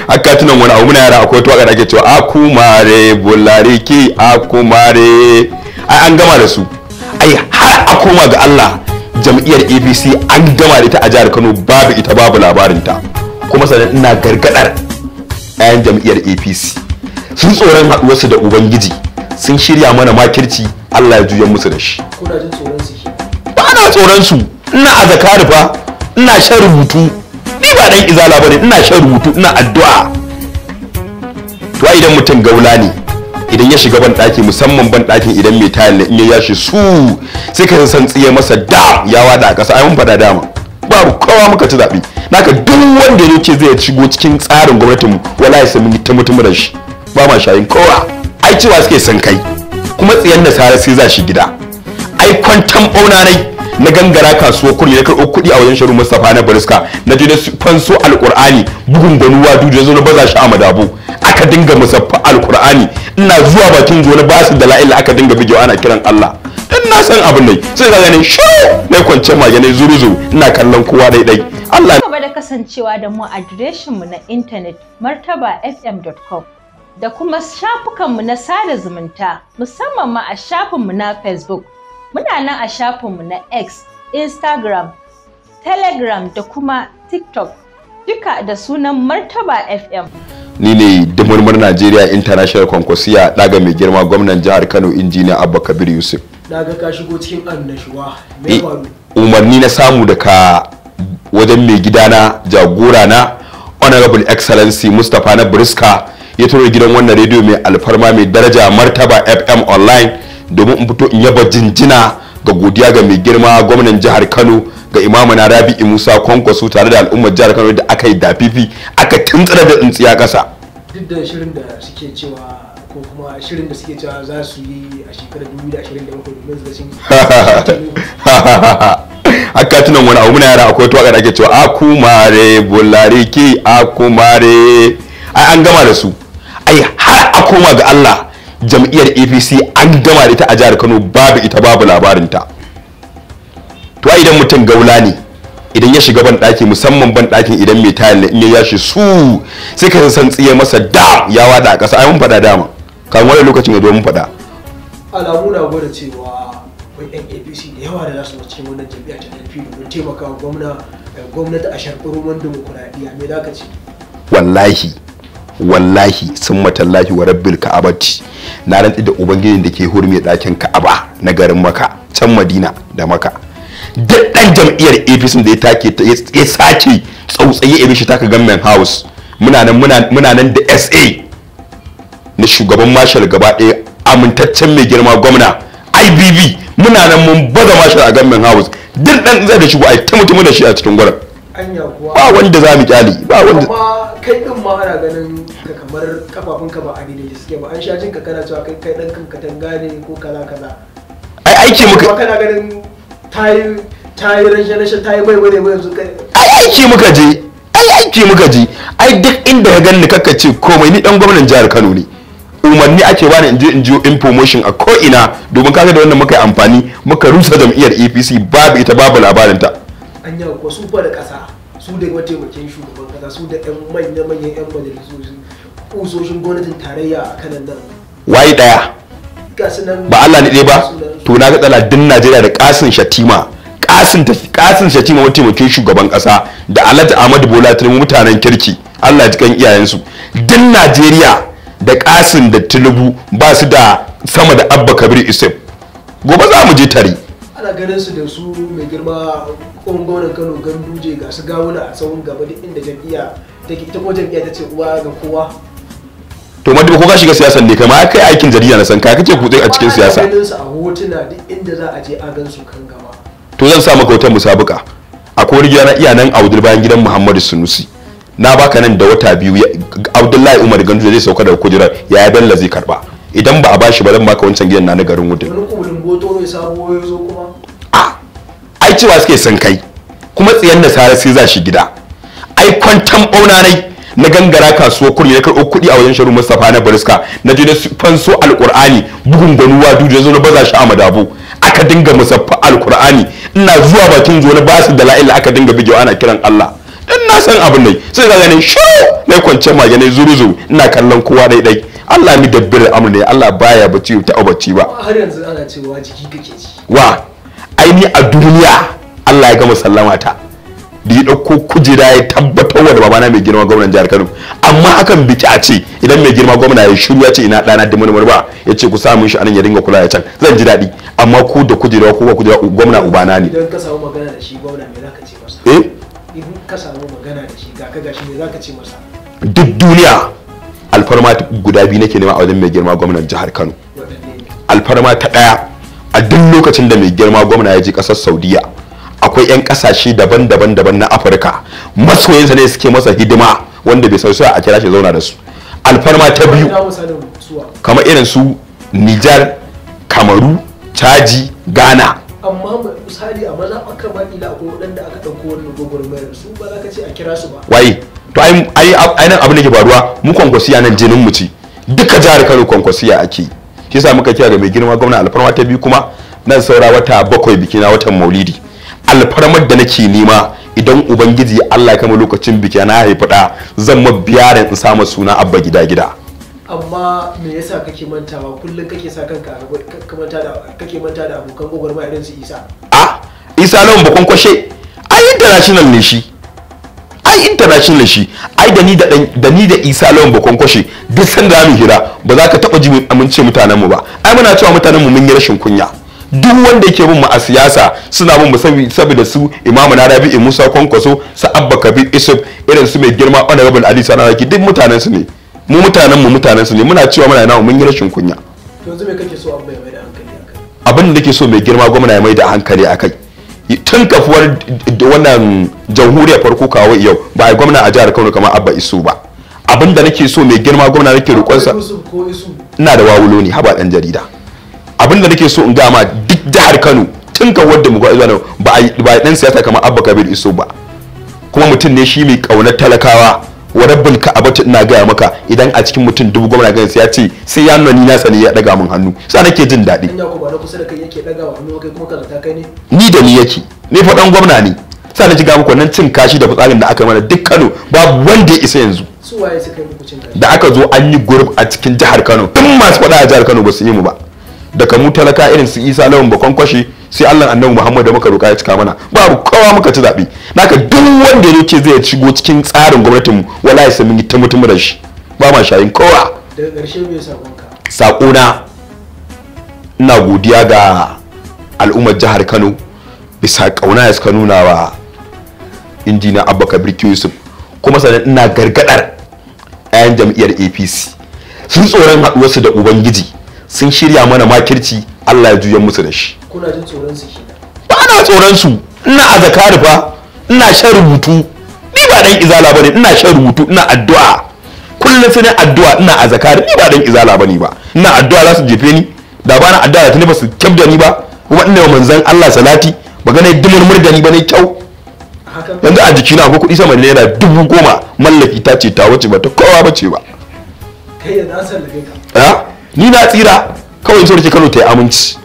Haka tunan wani abu muna yara akwai wata waka da ake cewa akumare bulariki akumare. Ai an gama da su. Ai har a koma ga Allah, jam'iyyar APC an gama da ita a jihar Kano, babu ita babu labarinta. Kuma sannan ina gargadar 'ya'yan jam'iyyar APC, sun tsoron haɗuwarsu da Ubangiji, sun shirya mana makirci, Allah ya juya musu da shi. Kuna jin tsoron su? Ba na tsoron su. Ina a zakari fa, ina shan rubutu. Ni ba dan izala bane, ina shan rubutu, ina addu'a. To ai idan mutum gaula ne, idan ya shiga ban ɗaki, musamman ban ɗakin idan mai tayar ne, in ya yashi su sai ka san tsiye masa da ya wada a ƙasa. Ai mun faɗa dama, babu kowa muka ci zaɓe. Naka duk wanda ya ce zai shigo cikin tsarin gwamnatinmu, wallahi sai mun yi ta mutum da shi, ba ma shayin kowa. Ai cewa suke san kai kuma tsiyan nasara sai za shi gida. Ai kwantan ɓauna nai na gangara kasuwar kurmi, na karɓo kuɗi a wajen Sharu Mustapha na Bariska, na je na fanso Alƙur'ani bugun ganuwa dudu, zo na baza shi a Madabu, aka dinga musaffa Alƙur'ani. Ina zuwa bakin zo na basu da la'ila, aka dinga bigewa ana kiran Allah. Dan na san abin nai sai ka gane shiru na kwance mage ne zuru zuru, ina kallon kowa dai dai Allah. Gaba da kasancewa da mu a adireshinmu na intanet martabafm.com da kuma shafukanmu na sada zumunta, musamman ma a shafinmu na Facebook. Muna nan a shafinmu na X, Instagram, Telegram da kuma TikTok, duka da sunan Martaba FM. Ni ne Dumurmur Najeriya International Kwankwasiya, daga mai girma gwamnan jihar Kano, Injiniya Abba Kabir Yusuf. Na ga ka shigo cikin annashuwa, me ya faru? Umarni na samu daga wajen mai gidana, jagora na, Honorable Excellency Mustapha na Briska, ya turo gidan wannan rediyo mai alfarma mai daraja Martaba FM Online domin in fito in yaba jinjina ga godiya ga mai girma gwamnan jihar Kano, ga Imamu na Rabi'u Musa Kwankwaso, tare da al'ummar jihar Kano da aka yi dafifi aka tuntsira da tsintsiya ƙasa. Duk da shirin da suke cewa ko kuma shirin da suke cewa za su yi a shekarar 2027 domin su ga sun Haka tunan wani abu muna yara akwai wata waka da ake cewa akumare bulariki akumare. Ai an gama da su. Ai har a koma ga Allah, jam'iyyar APC an gama da ita a jihar Kano, babu ita babu labarinta. To ai idan mutum gaula ne, idan ya shiga ban ɗaki, musamman ban ɗakin idan mai tayar ne, in ya yashi su sai ka san tsiye masa da ya wada a ƙasa. Ai mun faɗa dama, kan wani lokacin ya zo mun faɗa. Alamu na gwada cewa akwai yan APC da yawa da za su cikin wannan jam'iyya ta LP domin taimakawa gwamnati a sharɓar roman dimokuraɗiyya. Me za ka ce? Wallahi wallahi sun matallahi wa rabbil ka'abati, na rantsi da Ubangijin da ke hurme ɗakin Ka'aba na garin Maka can Madina da Maka, duk ɗan jam'iyyar APC da ya take ya sake tsautsaye ya bishi taka government house, muna nan muna nan da SA na shugaban marshal gaba ɗaya, amintaccen mai girma gwamna IBB, muna nan mun baza marshal a government house. Duk ɗan zai da shigo a ta mutum da shi a cikin gurin. Anya kuwa? Ba wanda za mu kyale, ba wanda. Amma kai din ma ana ganin ka kamar kafafunka ba a daidaita suke ba. An sha jin ka kana cewa kai kai dan kan katanga ne ko kaza kaza. Ai aiki muka Kuma kana ganin tayi tayi rashe rashe tayi bai bai bai yanzu kai. Ai aiki muka je, ai aiki muka je. Ai duk inda ka ganni kakka ce komai, ni dan gwamnan jihar Kano ne. Umarni ake bani in je in jiyo information a ko ina, domin kaga da wannan muka yi amfani muka rusa jam'iyyar APC, babu ita babu labarinta. Anya kuwa? Su fa da kasa, su da mataimakin shugaban kasa, su da yan manya manyan yan majalisu, kusoshin gwamnatin tarayya a kanan nan. Waye daya? Ga su nan. Ba Allah ne ɗaya ba? To na ga tsala din Najeriya da Kasim Shatima, Kasim Shatima mataimakin shugaban kasa, da Alhaji Ahmadu Bola Tinubu, mutanen kirki, Allah ya ji kan iyayensu. Din Najeriya da Kasim da Tinubu ba su da sama da Abba Kabir Yusuf. Gobe za mu je tare. Ana ganin su da su mai girma gwamnan Kano Ganduje, ga su gawuna a tsawon gaba duk inda jam'iyya take. Ita ko jam'iyya ta ce uwa ga kowa. To Madiba, ko ka shiga siyasan ne? Kai ma kai aikin jarida na san ka kake kutse a cikin siyasa. Ana ganin su a hotuna, duk inda za a je a gan su kan gaba. To zan sa maka wata musabaka. Akwai wani gida na iya nan Abdul, bayan gidan Muhammadu Sunusi. Na baka nan da wata 2, Abdullahi Umar Ganduje zai sauka daga kujerar, Yaya Bello zai karba. Idan ba a bashi ba, zan baka wancan gidan na na garin Wudin. Wani kulun boto ne sabo ya zo kuma. A ai cewa suke san kai kuma tsiyan nasara sai za shi gida. Ai kwantan ɓauna nai na gangara kasuwar kurmi, na karɓo kuɗi a wajen Sharu Mustapha na Bariska, na je na fanso Alƙur'ani bugun ganuwa dudu, zo na baza shi a Madabu, aka dinga musaffa Alƙur'ani. Ina zuwa bakin zo na basu da la'ila, aka dinga bigewa ana kiran Allah. Dan na san abin ne sai ka gane shu ne kwance mage ne zuru ina kallon kowa dai dai. Allah mi dabbir amr ne, Allah baya bacci ta bacci ba. Har yanzu ana cewa jiki kake ci. Wa ai ni a duniya Allah ya gama sallama ta da ya dauko kujera ya tabbatar wa da babana mai girma gwamnan jihar Kano. Amma hakan biki a ce idan mai girma gwamna ya shiru ya ce ina dana dimurmur ba ya ce ku samu shi anan ya dinga kula ya can, zan ji daɗi. Amma ko da kujera ko ba kujera gwamna ubana ne. Idan ka samu magana da shi gwamna me zaka ce masa? In ka samu magana da shi ga ka gashi me zaka ce masa? Duk duniya alfarma guda biyu nake nema a wajen mai girma gwamnan jihar Kano. Alfarma ta ɗaya, a duk lokacin da mai girma gwamna ya je ƙasar Saudiya akwai 'yan ƙasashe daban-daban daban na Afirka masoyansa ne suke masa hidima wanda bai sauya a kira shi zauna da su. Alfarma ta biyu kamar irin su Nijar, Kamaru, Chadi, Ghana. Amma misali a maza aka ba ila ko waɗanda aka ɗauko wannan gwagwarmayar su ba za ka ce a kira su ba. Waye? To ai nan abin da ke faruwa mu Kwankwasiya nan jinin mu ce. Duka jihar Kano Kwankwasiya ake. Shi yasa muka kira ga mai girma gwamna. Alfarma ta biyu kuma nan saura wata 7 biki na watan Maulidi. Alfarmar da nake nema idan Ubangiji Allah ya kama lokacin biki na haifi da zan ma biyarin in samu suna Abba Gida Gida. Amma me yasa kake mantawa kullum kake sa kanka kake manta da abokan gwagwarmaya irin su Isa? A Isa Lawan Bakon Kwashe ai international ne shi. Ai international shi. Ai da ni da Isa Lawan Bakon Kwashe duk sanda zamu hira ba za ka taba ji amince mutanen mu ba. Ai muna cewa mutanen mu mun yi rashin kunya. Duk wanda yake bin mu a siyasa suna bin mu saboda su Imamu na Rabi'u Musa Kwankwaso, su Abba Kabir Isuf, irin su mai girma Honorable Ali Sanaraki, duk mutanen su ne. Mu mutanen mu mutanen su ne. Muna cewa muna namu mun yi rashin kunya. To yanzu me kake so Abba ya mai da hankali akai? Abin da nake so mai girma gwamna ya mai da hankali akai, tun kafuwar wannan jamhuriyar farko kawo yau ba ai gwamna a jihar Kano kamar Abba Isu ba. Abin da nake so mai girma gwamna nake roƙon sa, ina da wawulo ne haba dan jarida. Abin da nake so in ga ma duk jihar Kano tun kafuwar da mu ga zuwa ba ai dan siyasa kamar Abba Kabir Isu ba. Kuma mutum ne shi mai kaunar talakawa. Wa rabbul ka'abatu ina gaya maka idan a cikin mutum 10,000 gwamna ganin sai ya ce sai ya nuna ni na sani ya daga min hannu, sai nake jin daɗi. Anya ko ba na kusa da kai yake daga wa hannu kai kuma kaza ta kai ne? Ni da ni yake, ni fa dan gwamna ne. Sai na ji ga muku nan cin kashi da fitsarin da aka mana duk Kano babu wanda ya isa yanzu. Su waye suka yi muku cin kashi? Da aka zo an yi group a cikin jihar Kano, duk masu faɗa a jihar Kano ba su yi mu ba. Daga mu talaka irin su Isa Lawan Bakon Kwashe sai Allah Annabi Muhammad da muka roƙa ya cika mana, babu kowa muka ci zabe. Naka duk wanda ya ce zai shigo cikin tsarin gwamnatin mu wallahi sai mun yi ta mutum da shi, ba ma shayin kowa. Daga ƙarshe me sakonka? Sakona, ina godiya ga al'ummar jihar Kano bisa kauna da suka nuna wa injiniya Abba Kabir Yusuf. Kuma sannan ina gargadar 'ya'yan jam'iyyar APC sun tsoron haɗuwarsu da Ubangiji, sun shirya mana makirci, Allah ya juya musu da shi. Kuna jin tsoron su kenan? Ba na tsoron su. Ina a zakari fa, ina shan rubutu. Ni ba dan izala bane, ina shan rubutu, ina addu'a. Kullum sai na addu'a, ina a zakari. Ni ba dan izala bane ba. Ina addu'a za su jefe ni. Da ba na addu'a da tuni ba su kyabda ni ba. Kuma ina wa manzon Allah salati, ba ga ne dumurmur da ni ba ne kyau. Yanzu a jikina akwai kuɗi sama da naira 10,000, mallaki ta ce ta wuce ba ta kowa bace ba. Kai yanzu an sallame ka. Ni na tsira kawai so nake Kano ta yi aminci.